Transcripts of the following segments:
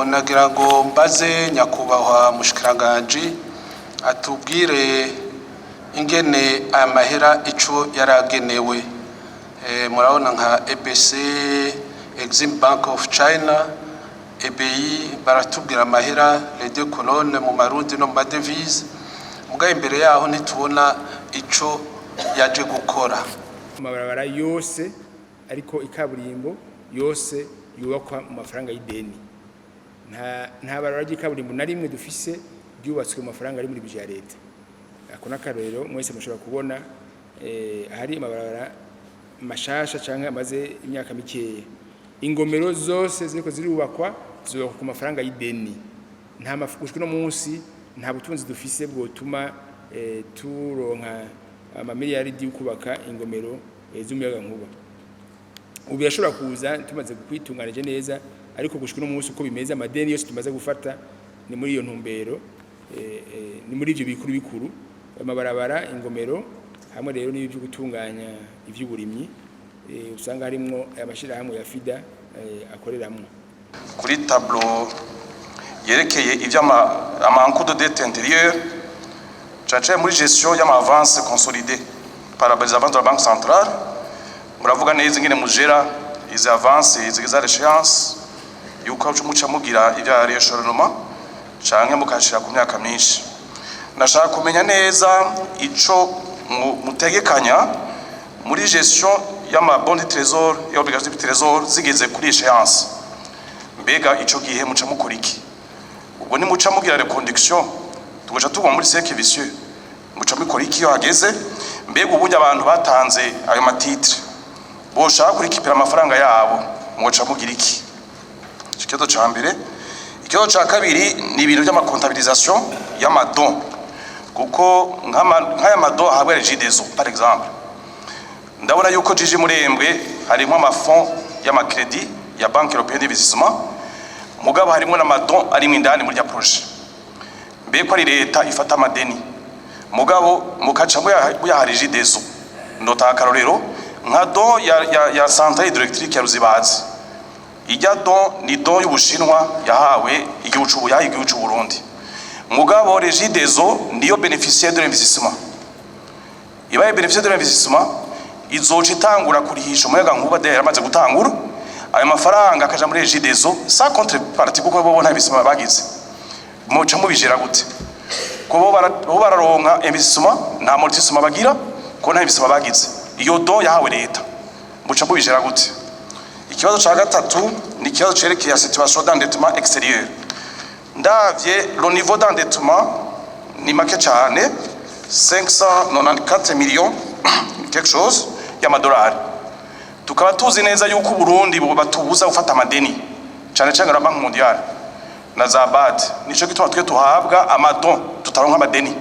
Nagira ngo mbaze nyakubahwa mushikiranganji atubwire ingene aya mahera ico yaragenewe. Murabona nka EBC, Exim Bank of China, EBI, baratubwira amahera, les deux colonnes, mu marundi no mu ma devises, mugabo imbere yaho ntitubona ico yaje gukora. Amabarabara yose, ariko ikaburimbo yose yubakwa mu mafaranga y'ideni. Nta barabara ry'ikaburimbo na rimwe dufise ryubatswe mu mafaranga ari muri budget ya leta. Ako n'akarorero mwese mushobora kubona. Hari amabarabara mashasha canke amaze imyaka mikeya, ingomero zose ziriko zirubakwa zubakwa ku mafaranga y'ideni. Nta gushika uno munsi nta butunzi dufise bwotuma turonka amamiliyaridi yo kubaka ingomero z'umuyagankuba. Ubu birashobora kuza tumaze kwitunganije neza, ariko gushika uno munsi uko bimeze, amadeni yose tumaze gufata ni muri iyo ntumbero, ni muri ivyo bikuru bikuru: amabarabara, ingomero, hamwe rero n'ibyo gutunganya ivy'uburimyi, usanga harimwo aya mashirahamwe ya FIDA akoreramwo. Kuri tableau yerekeye ivy'ama ama encours de dette intérieure, cane muri gestion y'ama avance consolidée par les avances de la Banque centrale, muravuga neza ingene mugera izi avance zigeze à l'échéance, yuko muca mugira ivya rééchelonnement canke mukashira ku myaka myinshi. Nashaka kumenya neza ico mutegekanya muri gestion y'ama bons du trésor et obligations du trésor zigeze kuri échéance. Mbega ico gihe muca mukora iki? Ubwo nimuca mugira reconduction, tugaca tugwa muri cercle vicieux. Muca mukora iki iyo hageze? Mbega uburyo abantu batanze ayo ma titres boshaka kurécupéra amafaranga yabo, muca mugira iki? Ico kibazo ca mbere. Ikibazo ca kabiri ni ibintu by'ama comptabilisation y'ama dons, kuko nk'aya ma dons ahabwa Regideso, par exemple, ndabona yuko Jiji Murembwe harimo ama fonds y'ama crédits ya Banque européenne d'investissement, mugabo harimo n'ama dons arimo indani muri rya projet. Mbe ko ari leta ifata amadeni, mugabo mukaca muyaha Regideso? Ndotanga akarorero nka don ya centrale hydroélectrique ya Ruzibazi. Ijya don ni don y'Ubushinwa yahawe igihugu c'u yahaye igihugu c'u Burundi, mugabo Regideso niyo bénéficiaire de l'investissement. Ibaye bénéficiaire de l'investissement, izoca itangura kurihisha umuyaga nkuba de yaramaze gutangura, ayo mafaranga akaja muri Regideso sans contrepartie, kuko bo nta investissement bagize. Muca mubijera gute ko bo bararonka investissement, nta amortissement bagira ko nta investissement bagize? Iyo don yahawe leta, muca mubijera gute? Ikibazo ca gatatu ni ikibazo cerekeye situation d'endettement extérieur. Ndavye le niveau d'endettement ni make cane, 594 millions quelque chose y'amadolari, tukaba tuzi neza yuko Burundi batubuza gufata amadeni, cane cane na Banque mondiale na za BAD. Nico gituma twe tuhabwa ama dons, tutaronka amadeni.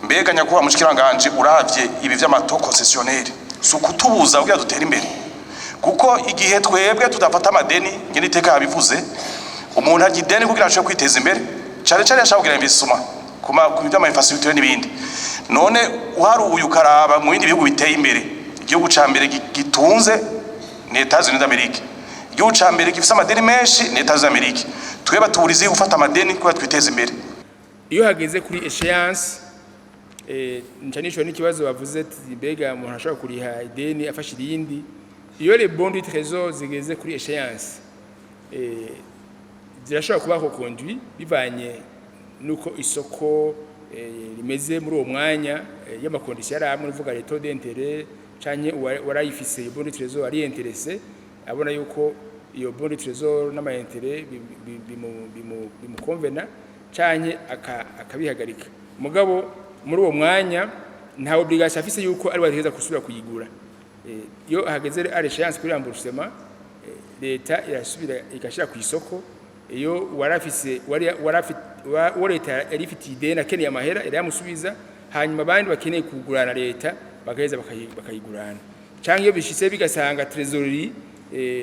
Mbega nyakubahwa mushikiranganje, uravye ibi vy'ama taux concessionnels, si ukutubuza kugira dutere imbere? Kuko igihe twebwe tudafata amadeni, nyene iteka yabivuze, umuntu arya ideni kugira ashobore kwiteza imbere, cane cane ashaka kugira investissement ku vy'ama infrastructure n'ibindi. None uharuye ukaraba mu bindi bihugu biteye imbere, igihugu ca mbere gitunze ni États-Unis d'Amérique, igihugu ca mbere gifise amadeni menshi ni États-Unis d'Amérique. Twe batuburiza gufata amadeni kugira twiteze imbere. Iyo hageze kuri échéance, nca nishura n'ikibazo bavuze ati: mbega umuntu ashobora kuriha ideni afashe irindi? Iyo les bons du trésor zigeze kuri échéance, zirashobora kuba reconduit bivanye nuko isoko rimeze muri uwo mwanya, y'ama conditions yari amwe, uvuga les taux d'intérêt, canke warayifise iyo bon du trésor ari intéressé, abona yuko iyo bon du trésor n'ama intérêts bimukonvena, canke akabihagarika. Mugabo muri uwo mwanya nta obligation afise yuko ari wategeza gusubira kuyigura. Iyo hageze à l'échéance kuri remboursement, leta irasubira igashira ku isoko. Iyo warafise wari warafite uwo leta yari ifitiye ideni akeneye amahera, irayamusubiza, hanyuma abandi bakeneye kugurana leta bagaheza bakayigurana. Canke iyo bishitse bigasanga trésorerie,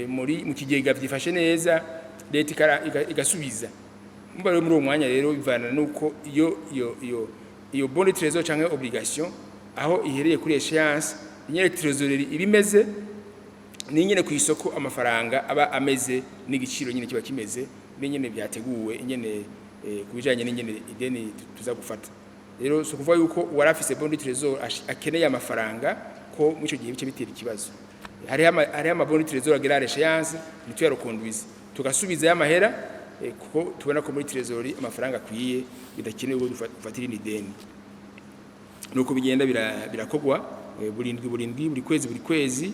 muri mu kigega vyifashe neza, leta igasubiza. Mumba rero muri uwo mwanya rero bivana nuko iyo bon de trésor canke obligation aho ihereye kuri échéance, nyene trésorerie ibimeze, ni nyene ku isoko amafaranga aba ameze n'igiciro nyene kiba kimeze. N'ingene byateguwe, ingene ku bijanye n'ingene ideni tuza gufata. Rero si ukuvuga yuko uwari afise bon du trésor akeneye amafaranga ko muri ico gihe bice bitera ikibazo. Hariho ama bon du trésor agera à l'échéance, ntituyareconduise, tugasubizayo amahera, kuko tubona ko muri trésor amafaranga akwiye, bidakenewe ko dufata irindi deni. Nuko bigenda birakogwa burindwi burindwi, buri kwezi buri kwezi.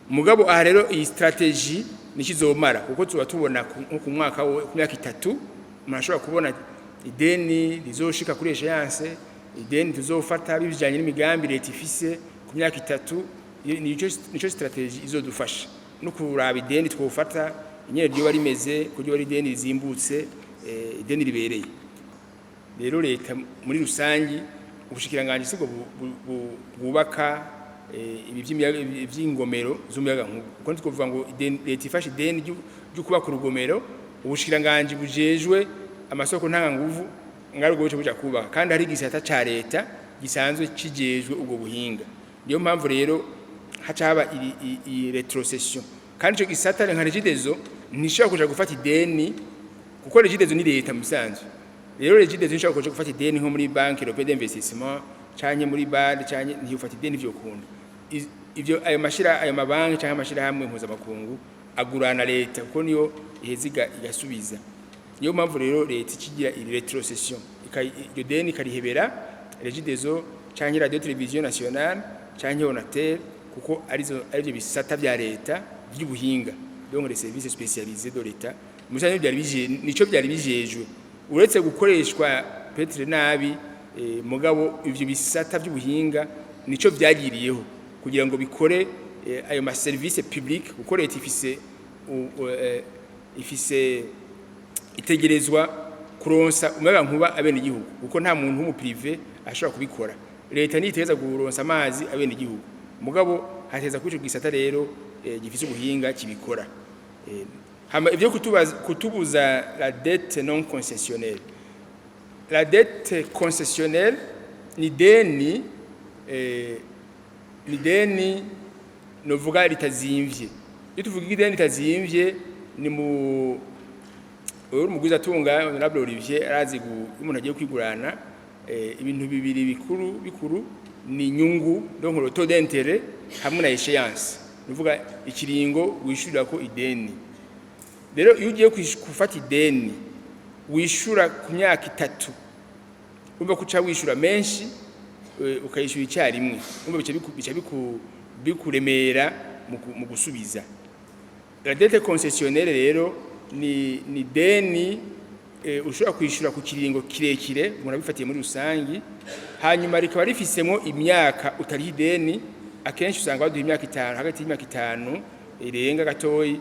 Mugabo aha rero iyi stratégie nikizomara, kuko tuba tubona nko ku mwaka ku myaka 3 umuntu ashobora kubona ideni rizoshika kuri échéance, ideni tuzofata bijanye n'imigambi leta ifise ku myaka 3. Nico stratégie izodufasha no kuraba ideni twofata inyene ryoba rimeze, ko ryoba ari ideni rizimbutse, ideni ribereye. Rero leta muri rusangi, ubushikiranganji sibwo bwubaka ibi vy'ingomero z'umuyagankuba, kuko ntitwovuga ngo leta ifashe ideni ryo kubaka urugomero, ubushikiranganji bujejwe amasoko ntanganguvu ngari ubwo buce buja kubaka, kandi hari igisata ca leta gisanzwe kijejwe ubwo buhinga. Niyo mpamvu rero haca haba iyi rétrocession. Kandi ico gisata nka Regideso ntishobora kuja gufata ideni, kuko Regideso ni leta mu bisanzwe. Rero Regideso ntishobora kuja gufata ideni nko muri Banque Européenne d'Investissement canke muri BAD, canke ntiyofata ideni vyokunda. Ivyo ayo mabanki canke amashirahamwe mpuzamakungu agurana leta, kuko niyo iheza igasubiza. Niyo mpamvu rero leta ikigira iyi rétrocession, iryo deni ikarihebera Regideso canke Radio Télévision Nationale canke Onatel, kuko arizo arivyo bisata vya leta vy'ubuhinga, donc les services spécialisés de l'État. Musanzwe byari bije nico byari bijejwe, uretse gukoreshwa peut-être nabi, mugabo ivyo bisata by'ubuhinga nico vyagiriyeho kugira ngo bikore ayo ma service public, kuko leta ifise ifise itegerezwa kuronsa umuyagankuba abene igihugu, kuko nta muntu w'umu privé ashobora kubikora. Leta niteza kuronsa amazi abene igihugu, mugabo hateza kuri ico gisata rero gifise ubuhinga kibikora. Hama ivyo kutubuza la dette non concessionnelle, la dette concessionnelle ni deni, ni deni novuga ritazimvye. Iyo tuvuga ideni ritazimvye, ni mu uri umugwiza atunga Honorable Olivier arazi, iyo umuntu agiye kwigurana, ibintu bibiri bikuru bikuru ni inyungu, donc le taux d'intérêt, hamwe na échéance, nuvuga ikiringo wishurira ko ideni. Rero iyo ugiye gufata ideni wishura ku myaka 3, urumva ko uca wishura menshi, ukayishura icyarimwe, urumva bica bikuremera mu gusubiza. La dette concessionnelle rero ni deni ushobora kwishyura ku kiringo kirekire, umuntu abifatiye muri rusangi, hanyuma rikaba rifisemo imyaka utariha ideni. Akenshi usanga baduha imyaka 5, hagati y'imyaka 5 irenga gatoyi,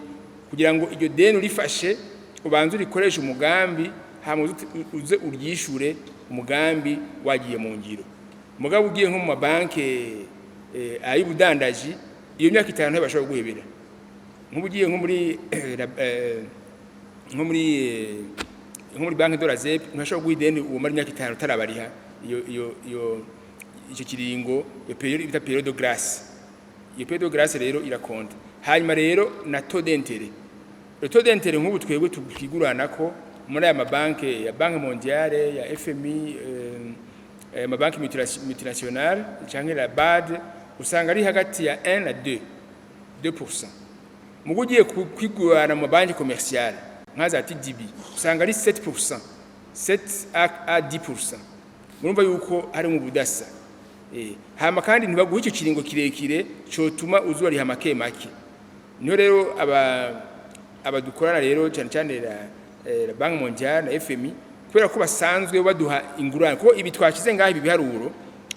kugira ngo iryo deni urifashe ubanze urikoreshe umugambi, hama uze uryishure umugambi wagiye mu ngiro. Mugabo ugiye nko mu mabanke ay'ubudandaji, iyo myaka 5 ntibashobora guhebera. Nk'ubu ugiye nko muri banki de la ZEP, ntibashobora guha ideni uwo mara imyaka 5 utarabariha iyo icyo kiringo, iyo période bita période de grâce. Iyo période de grâce rero irakonta. Hanyuma rero na taux d'intérêt, le taux d'intérêt nk'ubu twebwe twigurana ko muri aya mabanke ya Banque mondiale, ya FMI, amabanki multinationale canke la BAD, usanga ari hagati ya 1 na 2, 2%. Mugo ugiye kwigurana mu mabanki commerciale nka za TDB, usanga ari 7%, 7 à 10%. Murumva yuko hari mu budasa. Hama kandi ntibaguha icyo kiringo kirekire cotuma uzoriha make make. Niho rero aba abadukorana rero, cyane cyane la Banque mondiale na FMI, kubera ko basanzwe baduha ingurane, kuko ibi twashize ngaho, ibi biharuro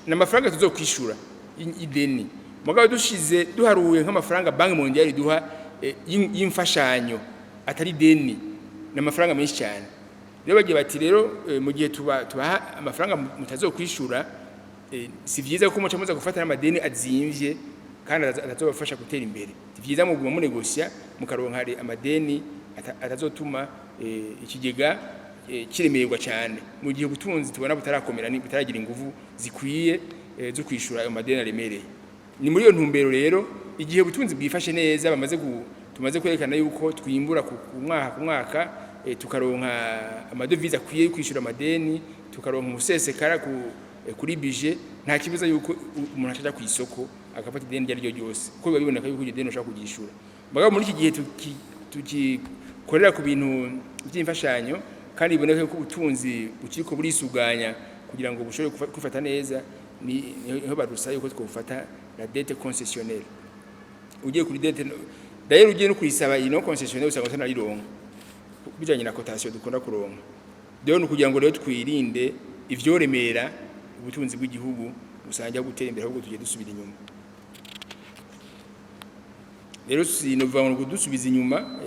ni amafaranga tuzokwishura ideni. Mugabo dushize duharuye nk'amafaranga Banque mondiale iduha y'imfashanyo atari deni, ni amafaranga menshi cyane. Rero bagiye bati rero mu gihe tubaha amafaranga mutazokwishura, si vyiza ko muca muza gufata n'amadeni azimvye kandi atazobafasha gutera imbere. Si vyiza muguma munegosia mukaronka amadeni atazotuma ikigega kiremerwa cyane, mu gihe ubutunzi tubona butarakomera, butaragira inguvu zikwiye zo kwishura ayo madeni aremereye. Ni muri iyo ntumbero rero, igihe ubutunzi bwifashe neza, bamaze tumaze kwerekana yuko twimbura ku mwaka ku mwaka. tukaronka amadevize akwiye yo kwishyura amadeni, tukaronka umusesekara kuri budget, nta kibazo yuko umuntu acaja ku isoko agafata ideni iryo ari ryo ryose, kuko biba biboneka yuko iryo deni ushobora kuryishura. Mugabo muri iki gihe tugikorera ku bintu by'imfashanyo, kandi biboneka yuko ubutunzi bukiriko burisuganya kugira ngo bushobore kwifata neza, niho badusaba yuko twofata la dette concessionnelle. Ugiye kuri dette d'ailleurs, ugiye no kuyisaba iyi non concessionnelle, usanga utanayironka bijanye na cotation dukunda kuronka. Rero ni ukugira ngo rero twirinde ivyoremera ubutunzi bw'igihugu, usanga gutera imbere ahubwo tugiye dusubira inyuma. Rero sinova ngo dusubiza inyuma,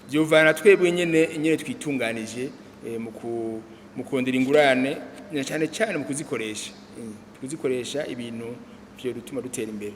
vyovana twebwe nyene twitunganije mu kurondera ingurane, na cyane cyane mu kuzikoresha ibintu vyo bituma dutera imbere.